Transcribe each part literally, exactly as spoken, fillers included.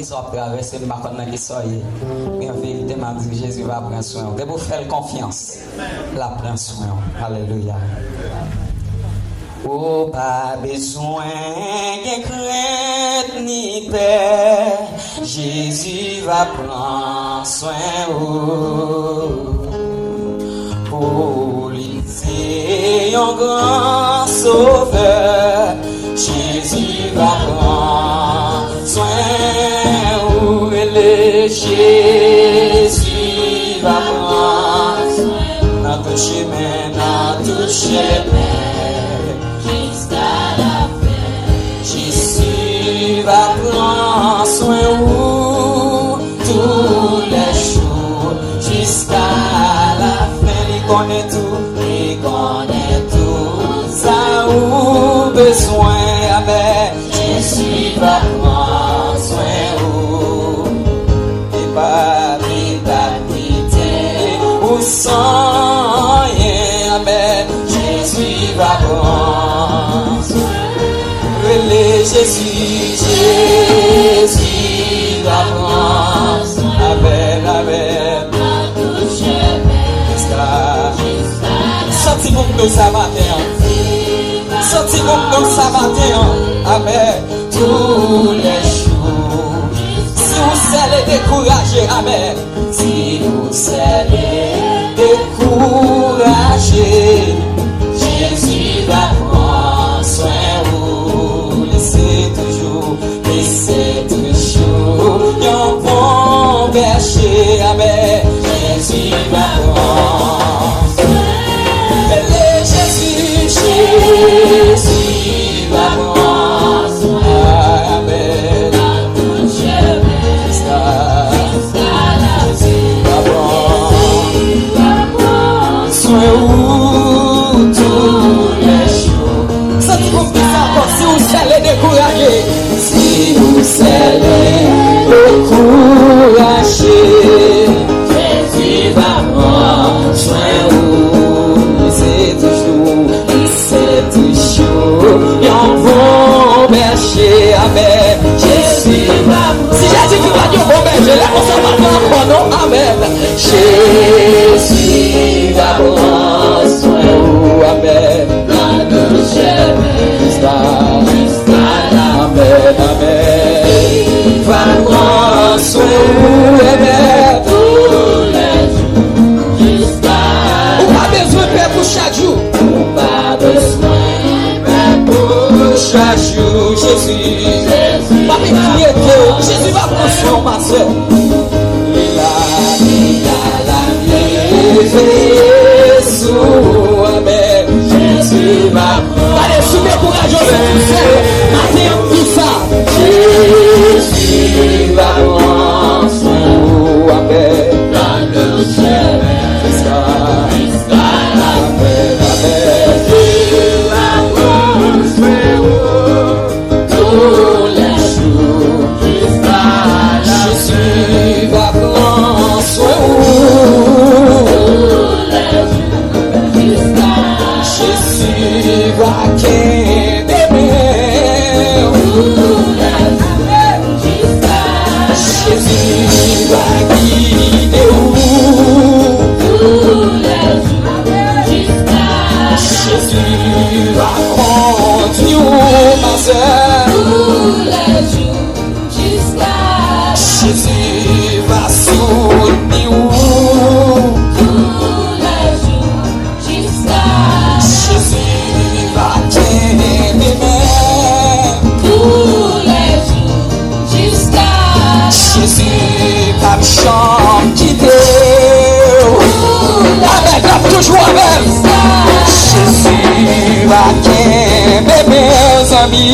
Sa w ap travèse, m pa konn nan kisa w ye. Men an verite, m ap di, Jezi va pran swen w. Depi w fè l konfyans, l ap pran swen w. Alelouya. Ou pa bezwen gen krent ni pè, Jezi va pran swen ou. Pou li se yon gran sovè, Jezi va pran swen ou. Rele Jezi va pran swen ou. Nan tout chemen, nan tout chemen, jiska lafen. Jezi va pran swen ou tou lè jou, jiska lafen. Li konnen tou, li konnen tou sa ou bezwen. Amèn. Jezi va pran swen ou. Li pa, li pa kite ou san anyen. Amèn. Jezi va pran swen. Rele Jezi, Jezi va pran swen. Amèn, amèn. Santi pou m dou sa maten an. Santi pou m dou sa maten an. Amèn. Tou lè jou. Si ou sèl e dekouraje, amèn. Si ou sèl e dekouraje, Jezi va pran swen ou. Li se toujou, li se toujou yon bon bèche. Amèn. Jezi va pran swen. Rele Jezi, Jezi va pran swen. Amèn. Jezi va pran swen ou tou lè jou. Santi pou m di sa ankò, si ou sèl e dekouraje. Si ou sèl e dekouraje, Jezi va pran swen ou. Li se toujou, li se toujou yon bon bèche. Amèn. Jezi va pran. Si Jezi ki pa yon bon bèche, lè konsa pa gen ankò non. Amèn. Jezi va pran swen ou. Amèn. Amèn, amèn. Va pran swen ou, amèn. Ou pa bezwen pè pou chak jou. Ou pa bezwen pè pou chak jou, Jezi. Pa enkyete w, Jezi va pran swen w, ma sè. Li la, li la, l ap veye sou ou, amèn. Jezi va pran. Gade, si w dekouraje, w se tou sèl. Maten an, di sa. Jezi va pran swen ou, amèn. Amèn, amèn. Tou lè jou, Jezi va pran swen ou. Tou lè jou, Jezi va kenbe men ou. Tou lè jou, Jezi va gide ou. Tou lè jou, jiska. Jezi va kondui ou, ma sè. Tou lè jou, jiska. Jezi va soutni ou. Tou lè jou, jiska. Jezi va kenbe men. Tou lè jou, jiska. Jezi p ap janm kite w. Amèn, l ap toujou avè m. Jezi va kenbe men, zanmi.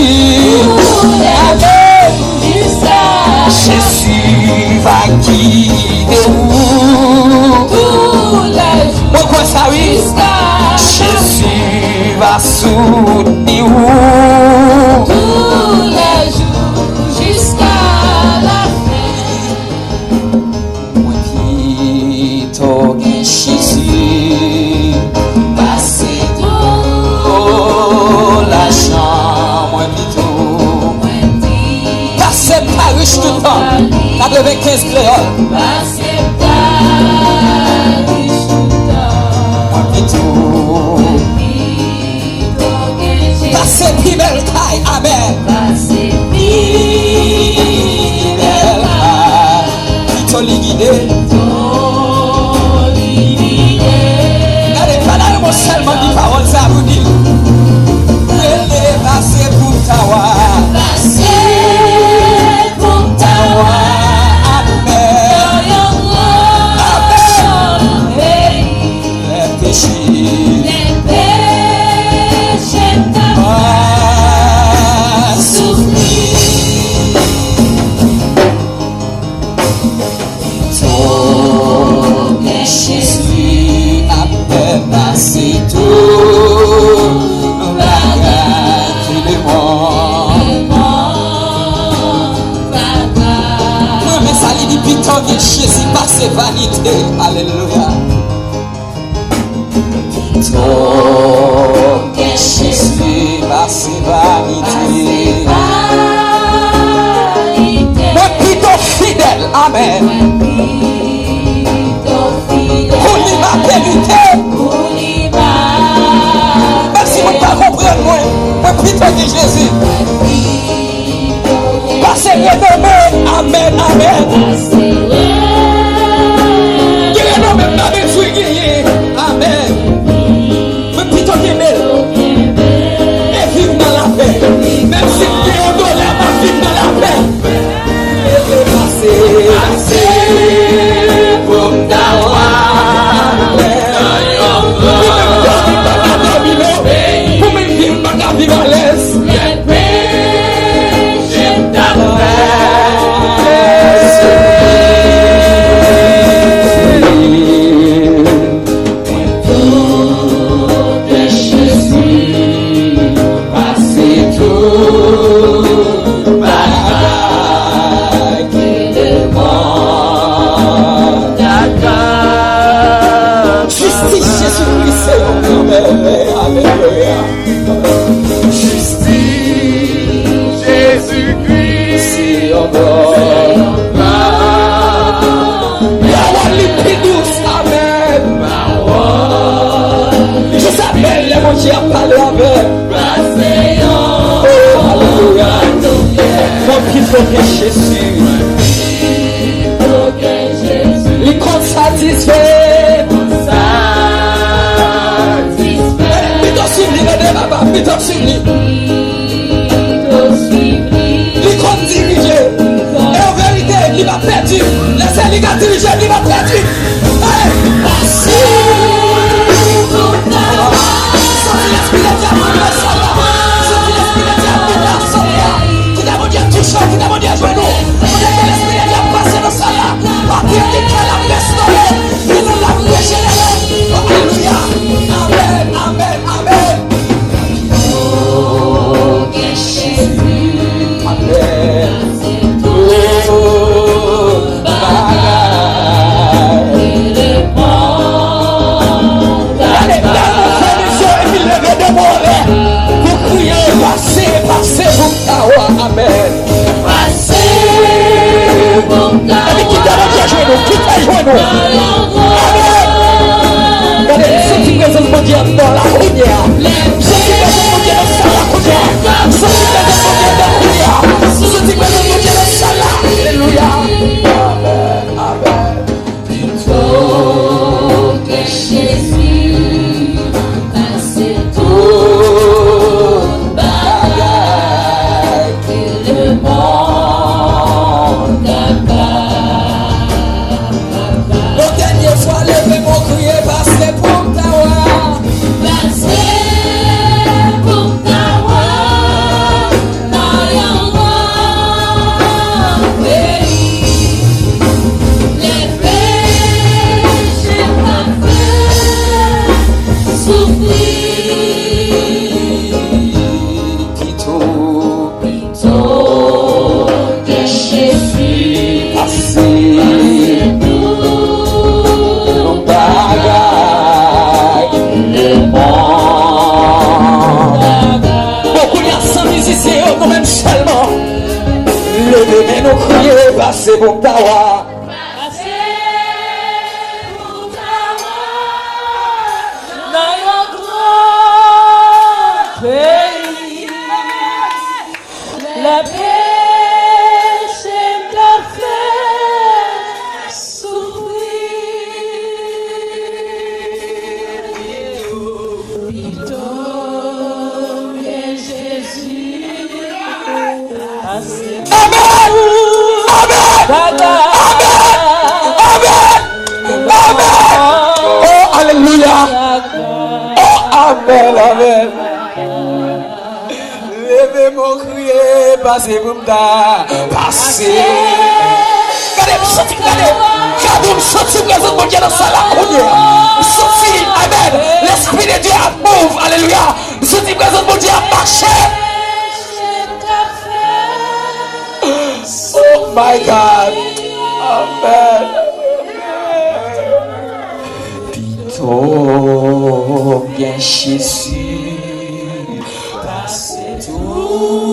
Amèn. Jezi va gide ou. Mwen kwè sa, wi. Jezi va soutni ou. Tou lè jou, jiska lafen. Mwen pito gen Jezi pase tout lajan. Mwen pito, mwen di, pase m pa rich tout tan. Pi bèl kay, amèn. Pase pi bèl kay. Pito li gide. Pito li gide. Gade, pa nan yon mo sèlman di pawòl sa pou di. Rele pase pou ta wa. Pase pou ta wa. Amèn. Amèn. Lè peche. Lè peche ta soufri. Pito gen Jezi apèn pase tout bagay ki devan. Mwen renmen sa li di, pito gen Jezi pase vanite. Alelouya. Pito gen Jezi pase vanite. Mwen pito fidèl, amèn. Pou li m ape lite. Menm si moun pa konprann mwen, mwen pito gen Jezi. Pase renome, amèn, amèn. Gen renome m pa bezwen genyen, amèn. Mwen pito kenbe l e viv nan lapè. Menm si m gen yon dòla, m ap viv nan lapè. Pase, pase pou m ta wa. Pou menm dòmi m pa ka dòmi non. Pou menm viv m pa ka viv alèz. Lè peche m t ap fè soufri. Mwen tou gen Jezi pase tout bagay ki devan. Jistis Jezi Kris se yon gran mèvèy. Alelouya. Jistis Jezi Kris se yon gran mèvèy. Pawòl li pi dous, amèn. Pawòl li pi dous. Jis apèl lè Bondye ap pale avè m. Oh, alelouya. Mwen pito gen Jezi. Li konn satisfè. Pito swiv li, tande papa, pito swiv li. Li konn dirije. E an verite, li p ap pèdi. Lè se li k ap dirije, li p ap pèdi. Hey! Santi Lespri Ledyab vin nan sal la. Santi Lespri Ledyab vin nan sal la. Kite Bondye touche w, kite Bondye jwenn ou. Kite Lespri Ledyab pase nan sal la. Patrik ki kè l ap restore. Li menm l ap rejenere. Alelouya. Amèn, amèn, amèn. Amèn. Tout bagay. Gade, gade yon fè misyon epi leve de bò anlè pou kriye, pase, pase pou m ta wa. Amèn. Pase pou m ta wa. Epi kite Bondye jwenn ou, kite l jwenn ou. Amèn. Gade, m santi prezans Bondye anndan la kounye a. M santi prezans Bondye nan sal la kounye a. M santi prezans Bondye anndan kounye a. M santi prezans Bondye nan sal la. Alelouya. Amèn. Amèn. Pito gen Jezi pase tout bagay ke lemonn kapab. Yon dènye fwa, leve men w, kriye, pase pou m ta wa. Pase pou m ta wa nan yon lòt peyi. Lè peche m t ap fè soufri. Pito, pito gen Jezi pase tout bagay lemonn. Bon, kounye a, san mizisyen yo, nou menm sèlman. Leve men nou, kriye, pase pou m ta wa. Pase pou m ta wa nan yon gran peyi. Amen! Amen! Amen! Amen! Amen! Oh, alelouya! Oh, amen, amen! Leve men w, kriye, pase pou m ta pase. Gade, m santi, gade, gade, m santi prezans Bondye nan sal la kounye a. M santi, amen, Lespri de Dye ap move, alelouya. M santi prezans Bondye ap mache. Oh my God. Amen. Pito gen Jezi pase tou.